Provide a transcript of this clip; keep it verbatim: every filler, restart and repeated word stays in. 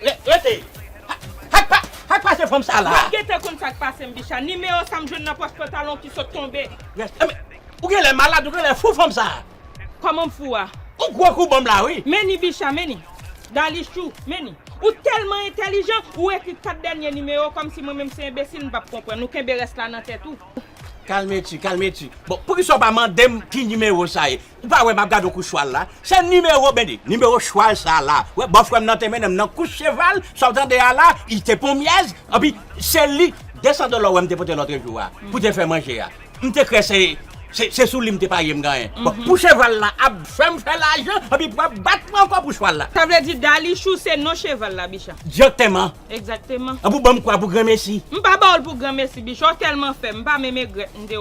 Re- Rete! Sa k pa- sa k pase fanm sa la? Mwen gentan konn sa k pase m, Bicha. Nimewo sa m jwenn nan pòch pantalon ki sot tonbe. Rete! Ou genlè malad, ou genlè fou fanm sa. Kòman m fou a? Ou gwo kou ban m la, wi. Men ni, Bicha, men ni. Dalichou, men ni. Ou tèlman entèlijan, ou ekri kat dènye nimewo kòmsi mwen menm se enbesil, m p ap konprann. Ou kenbe rès la nan tèt ou. Kalme ti, kalme ti. Bon, poukisa w pa mande m ki nimewo sa ye? Ou pa wè m ap gade yon kouch chwal la? Se nimewo, men ni, nimewo chwal sa la. Wè, bòfrè m nan te mennen m nan kouch cheval, sa w tande a la, li te pon myèz, anpi se li, de san dola w wè m te pote lòt jou a, pou te fè manje a. M te kwè se, se, se sou li m te parye m ganyen. Bon, pou cheval la ap fè m fè lajan, anpi pou ap bat mwen ankò pou chwal la. Sa vle di Dalichou se non cheval la, Bicha. Direkteman. Egzakteman. An pou ban m kwa pou granmesi. M pa ba w l pou granmesi, Bicha, w tèlman fè, m pa menm egrèt m te